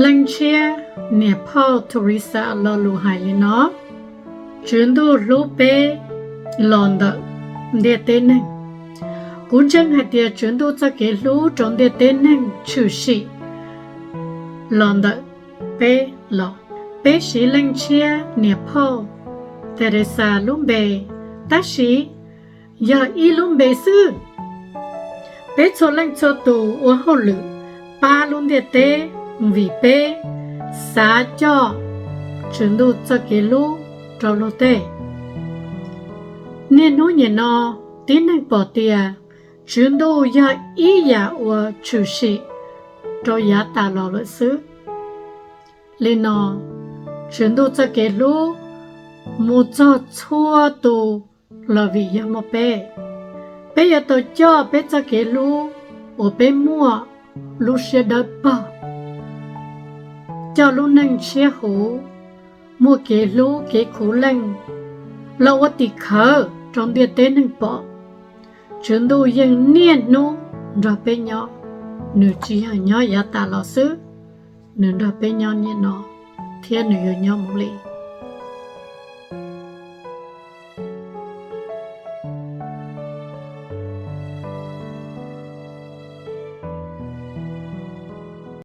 Leej Ntshiab niam phauj Teresa lo lus hais li no: Tswv Ntuj hlub peb los ntawm ntiaj teb neeg. Kuv ntseeg hais tias Tswv Ntuj txoj kev hlub rau ntiaj teb neeg tshwm sim los ntawm peb los. Peb siv Leej Ntshiab niam phauj Teresa lub npe, tab sis yog ib lub npe xwb. Peb txhua leej txhua tus ua hauj lwm pab lub ntiaj teb vim peb xav coj Tswv Ntuj txoj kev hlub rau luag tej. Niaj hnub nim no, tib neeg pom tias Tswv Ntuj yog ib yam uas tshwm sim rau yav tas los lawm xwb. Li no, Tswv Ntuj txoj kev hlub mus txog txhua tus los vim yog muaj peb. Peb yuav tau coj peb txoj kev hlub uas peb muaj lub siab dawb paug, coj lub neej ntshiab huv, muaj kev hlub kev khuv leej los ua tim khawv rau ntiaj teb neeg pom. Tswv Ntuj yeej niaj hnub nrog peb nyob, nws tsis yog nyob yav tas los xwb, nws nrog peb nyob nim no thiab nws yuav nyob mus li.